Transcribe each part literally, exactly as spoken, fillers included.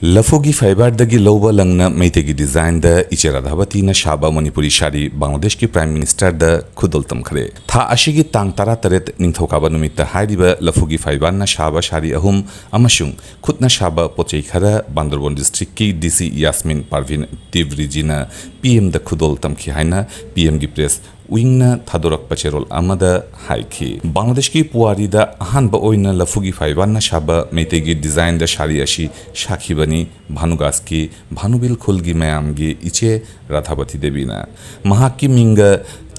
ꯂꯐꯨꯒꯤ fiberꯗꯒꯤ ꯂꯧꯕ ꯂꯪꯅ ꯃꯩꯇꯩꯒꯤ designꯗ ꯏꯆꯦ ꯔꯥꯙꯥꯕꯇꯤꯅ ꯁꯥꯕ ꯃꯅꯤꯄꯨꯔꯤ ꯁꯥꯔꯤ ꯕꯪꯒ꯭ꯂꯥꯗꯦꯁꯀꯤ Prime Ministerꯗ ꯈꯨꯗꯣꯜ ꯇꯝꯈ꯭ꯔꯦ꯫ ꯊꯥ ꯑꯁꯤꯒꯤ ꯇꯥꯡ ꯇꯔꯥꯇꯔꯦꯠ ꯅꯤꯡꯊꯧꯀꯥꯕ ꯅꯨꯃꯤꯠꯇ ꯍꯥꯏꯔꯤꯕ ꯂꯐꯨꯒꯤ fiberꯅ ꯁꯥꯕ ꯁꯥꯔꯤ ꯑꯍꯨꯝ ꯑꯃꯁꯨꯡ ꯈꯨꯠꯅ ꯁꯥꯕ ꯄꯣꯠꯆꯩ ꯈꯔ ꯕꯥꯟꯗꯔꯕꯣꯟ districtꯀꯤ DC ꯌꯥꯁꯃꯤꯟ ꯄꯥꯔꯚꯤꯟ ꯇꯤꯕ꯭ꯔꯤꯖꯤꯅ PMꯗ ꯈꯨꯗꯣꯜ ꯇꯝꯈꯤ ꯍꯥꯏꯅ PMꯒꯤ press wingꯅ ꯊꯥꯗꯣꯔꯛꯄ ꯆꯦꯔꯣꯜ ꯑꯃꯗ ꯍꯥꯏꯈꯤ꯫ ꯕꯪꯒ꯭ꯂꯥꯗꯦꯁꯀꯤ ꯄꯨꯋꯥꯔꯤꯗ ꯑꯍꯥꯟꯕ ꯑꯣꯏꯅ ꯂꯐꯨꯒꯤ fiberꯅ ꯁꯥꯕ ꯃꯩꯇꯩꯒꯤ designꯗ ꯁꯥꯔꯤ ꯑꯁꯤ ꯁꯥꯈꯤꯕꯅꯤ ꯚꯥꯅꯨꯒꯥꯁꯀꯤ ꯚꯥꯅꯨꯕꯤꯜ ꯈꯨꯜꯒꯤ ꯃꯌꯥꯝꯒꯤ ꯏꯆꯦ ꯔꯥꯙꯥꯕꯇꯤ ꯗꯦꯕꯤꯅ꯫ ꯃꯍꯥꯛꯀꯤ ꯃꯤꯡꯒ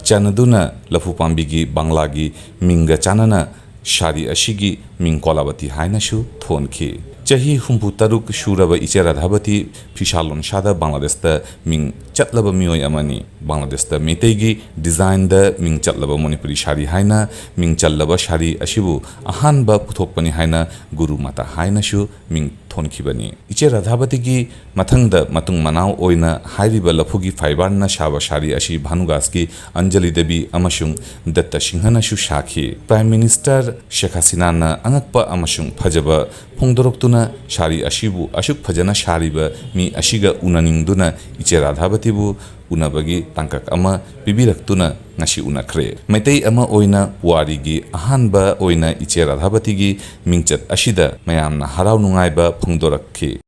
ꯆꯥꯟꯅꯗꯨꯅ ꯂꯐꯨ ꯄꯥꯝꯕꯤꯒꯤ ꯕꯪꯒ꯭ꯂꯥꯒꯤ ꯃꯤꯡꯒ ꯆꯥꯟꯅꯅ ꯁꯥꯔꯤ ꯑꯁꯤꯒꯤ ꯃꯤꯡ ꯀꯣꯂꯥꯕꯇꯤ ꯍꯥꯏꯅꯁꯨ ꯊꯣꯟꯈꯤ꯫ ꯆꯍꯤ ꯍꯨꯝꯐꯨ ꯇꯔꯨꯛ ꯁꯨꯔꯕ ꯏꯆꯦ ꯔꯥꯙꯥꯕꯇꯤ ꯐꯤꯁꯥ ꯂꯣꯟꯁꯥꯗ ꯕꯪꯒ꯭ꯂꯥꯗꯦꯁꯇ ꯃꯤꯡ ꯆꯠꯂꯕ ꯃꯤꯑꯣꯏ ꯑꯃꯅꯤ꯫ ꯕꯪꯒ꯭ꯂꯥꯗꯦꯁꯇ ꯃꯩꯇꯩꯒꯤ designꯗ ꯃꯤꯡ ꯆꯠꯂꯕ ꯃꯅꯤꯄꯨꯔꯤ ꯁꯥꯔꯤ ꯍꯥꯏꯅ ꯃꯤꯡ ꯆꯜꯂꯕ ꯁꯥꯔꯤ ꯑꯁꯤꯕꯨ ꯑꯍꯥꯟꯕ ꯄꯨꯊꯣꯛꯄꯅꯤ ꯍꯥꯏꯅ ꯒꯨꯔꯨ ꯃꯥꯇꯥ ꯍꯥꯏꯅꯁꯨ ꯃꯤꯡ ꯊꯣꯟꯈꯤꯕꯅꯤ꯫ ꯏꯆꯦ ꯔꯥꯙꯥꯕꯇꯤꯒꯤ ꯃꯊꯪꯗ ꯃꯇꯨꯡ ꯃꯅꯥꯎ ꯑꯣꯏꯅ ꯍꯥꯏꯔꯤꯕ ꯂꯐꯨꯒꯤ fiberꯅ ꯁꯥꯕ ꯁꯥꯔꯤ ꯑꯁꯤ ꯚꯥꯅꯨꯒꯥꯁꯀꯤ ꯑꯟꯖꯂꯤ ꯗꯦꯕꯤ ꯑꯃꯁꯨꯡ ꯗꯠꯇ ꯁꯤꯡꯍꯅꯁꯨ ꯁꯥꯈꯤ꯫ Prime Minister ꯁꯦꯈ ꯍꯁꯤꯅꯥꯅ ꯑꯉꯛꯄ ꯑꯃꯁꯨꯡ ꯐꯖꯕ ꯐꯣꯡꯗꯣꯔꯛꯇꯨꯅ ꯁꯥꯔꯤ ꯑꯁꯤꯕꯨ ꯑꯁꯨꯛ ꯐꯖꯅ ꯁꯥꯔꯤꯕ ꯃꯤ ꯑꯁꯤꯒ ꯎꯅꯅꯤꯡꯗꯨꯅ ꯏꯆꯦ ꯔꯥꯙꯥꯕꯇꯤꯕꯨ ꯎꯅꯕꯒꯤ ꯇꯥꯡꯀꯛ ꯑꯃ ꯄꯤꯕꯤꯔꯛꯇꯨꯅ ꯉꯁꯤ ꯎꯅꯈ꯭ꯔꯦ꯫ ꯃꯩꯇꯩ ꯑꯃ ꯑꯣꯏꯅ ꯄꯨꯋꯥꯔꯤꯒꯤ ꯑꯍꯥꯟꯕ ꯑꯣꯏꯅ ꯏꯆꯦ ꯔꯥꯙꯥꯕꯇꯤꯒꯤ ꯃꯤꯡꯆꯠ ꯑꯁꯤꯗ ꯃꯌꯥꯝꯅ ꯍꯔꯥꯎ ꯅꯨꯡꯉꯥꯏꯕ ꯐꯣꯡꯗꯣꯔꯛꯈꯤ꯫